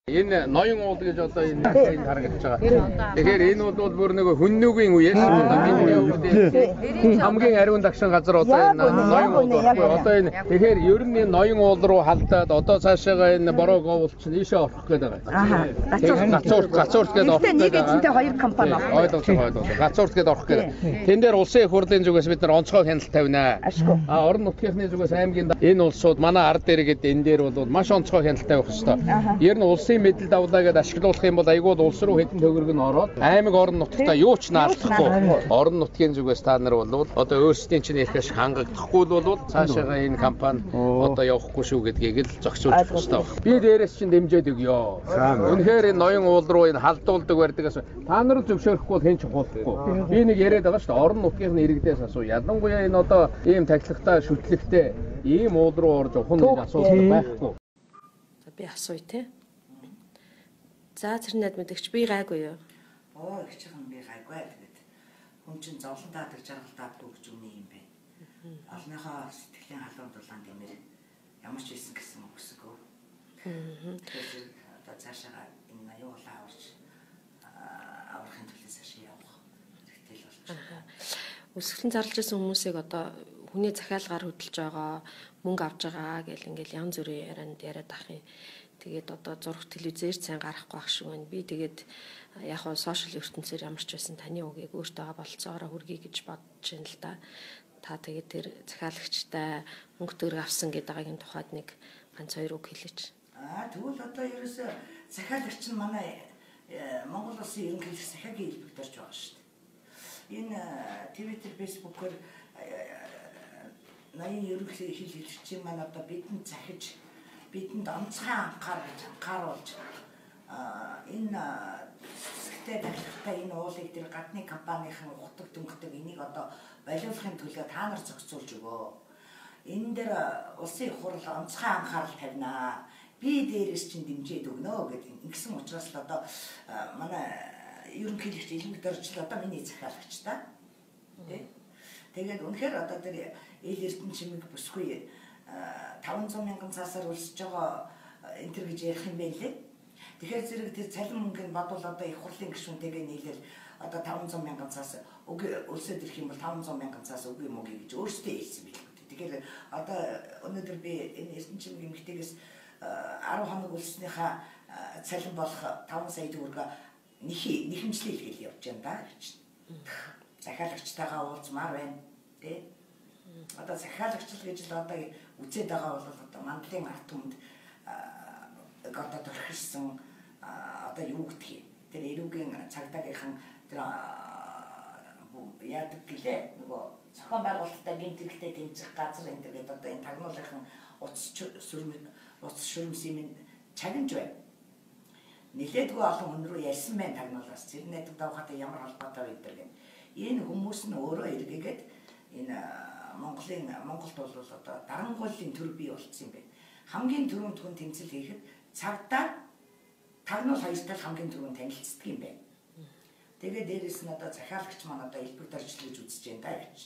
Энэ ноён уул гэж одоо энэ энэ харагдаж байгаа. Тэгэхээр энэ бол бүр нэг хүннүгийн үеэс хамгийн ариун дагшин газар одоо энэ ноён уул байхгүй. Одоо энэ тэгэхээр ер нь энэ ноён уул руу халдаад одоо цаашаага энэ Бороог уул чинь ийшээ орох гээд байгаа. Гацуурт гээд орох гээд байгаа. Нэг эзэнтэй хоёр компани. Ойлголоо. Гацуурт гээд орох гээд. Тэн дээр улсын их хурлын зүгээс бид нар онцгой хяналт тавина. А орон нутгийнхны зүгээс аймгийн энэ улсууд манай ард дэргэд энэ дээр бол маш онцгой хяналт тавих ёстой. Ер нь улсын мэдэл давлаа гэдээ ашиглуулах юм бол айгүй улс руу хэдэн төгрөг нь ороод аймаг орон нутгтаа юу ч наалдахгүй. Орон нутгийн зүгээс та нар бол одоо өөрсдийн чинь эрх ашиг хангагдахгүй бол цаашаага энэ компани одоо явахгүй шүү гэдгийг л зохицуулах ёстой. Би дээрээс чинь дэмжиж өгье. Үнэхээр энэ ноён уул руу энэ халдуулдаг барьдаг гэсэн та нар зөвшөөрөхгүй бол хэн ч хуулахгүй. Би нэг яриад байгаа шүү дээ. Орон нутгийнхны иргэдээс асуу. Ялангуяа энэ одоо ийм тахилгатай шүтлэгтэй ийм уул руу орж ухна гэж асуудал байхгүй. За би асууя те. За Цэрнэд мэдгч би гайгүй юу? Оо их чихэн би гайгүй. Тэгээд хүн чинь зовлон таадаг жаргал таадгүй гэж үний юм бэ. Олныхоо сэтгэлийн халуун дулаан дэмэр ямар ч хийсэн гэсэн үгсгөө. Тэгэхээр одоо цаашаага энэ ноён уулаа аврахын төлөө цаашаа явах хэрэгтэй л болж байна. Өсгөлэн зарлж исэн хүмүүсийг одоо хүний захиалгаар хөдөлж байгаа, мөнгө авж байгаа гэл ингээл янз бүрийн ярианд яриад ах юм. Тэгээд одоо зураг телевизээр сайн гарахгүй ах шиг байна. Би тэгээд яг хоо сошиал ертөнцөөр ямар ч байсан таны үгийг өөртөөгөө болцоогоороо хүргэе гэж бодож байна л да. Та тэгээд тэр захиалагчтай мөнгө төгрөг авсан гэдэг байгаагийн тухайд нэг ганц хоёр үг хэлээч. Аа тэгвэл одоо ерөөсөө захиалагч нь манай Монгол улсын ерөнхийлөгч захиагийн элбэг дорж байгаа шүү дээ. Энэ Twitter, Facebook-оор ноён ерөнхий хэл хэлэгчийн маань одоо бидэнд захиж бидэнд онцгой анхаар гэж анхааруулж энэ цэцэгтэй тахилгатай энэ уулыг тэр гадны компанийн ухдаг дүнхдэг энийг одоо болиулахын төлөө та нар зохицуулж өгөө. Энэ дээр улсын их хурл онцгой анхаарал тавина. Би дээрээс чинь дэмжиж өгнө гэдэг. Ингэсэн учраас л одоо манай ерөнхийлөгч Элбэг доржил одоо миний захиалагч та. Тэ? Тэгээд үнэхээр одоо тэр эл эрдэнэ чимэг бүсгүй 500 мянган цаасаар өлсөж байгаа энэ төр гэж ярих юм байлээ. Тэгэхээр зэрэг тэр цалин мөнгөний бодвол одоо их хурлын гишүүнтэйгээ нийлээл одоо 500 мянган цаас өлсөд ирэх юм бол 500 мянган цаас үгүй мөгүй гэж өөрсдөө хэлсэн билүү. Тэгэхээр одоо өнөөдөр би энэ эрдэнэ чимэг эмэгтэйгээс 10 хоног өлснийхаа цалин болох 5 сая төгрөгөө нэхэмжлээ гэж явж байна да гэж. Захиалагчтайгаа уулзмаар байна тий. Одоо захиалагч л гэж л одоо үзээд байгаа бол одоо мандлын ард түмэнд одоо тохирсон одоо юу гэдгийг тэр эрүүгийн цагдаагийнхан тэр яадаг гэлээ нөгөө зохион байгуулалттай гэмт хэрэгтэй тэмцэх газар энэ төр гэдэг одоо энэ тагнуулынхан утас шүрмсийн минь чагнаж байна. Нилээдгүй олон хүн рүү ярьсан байна тагнуулаас. Цэрнэдэг давхаатай ямар холбоотой вэ гэдэг. Энэ хүмүүс нь өөрөө эргээгээд энэ Монголд бол одоо дарангуйллын төр бий болцсон юм байна. Хамгийн түрүүнд хүн тэмцэл хийхэд цагдаа тагнуул хоёртой хамгийн түрүүнд танилцдаг юм байна. Тэгээд дээрэс нь одоо захиалагч маань одоо элбэг доржил гэж үзэж байна да гэж.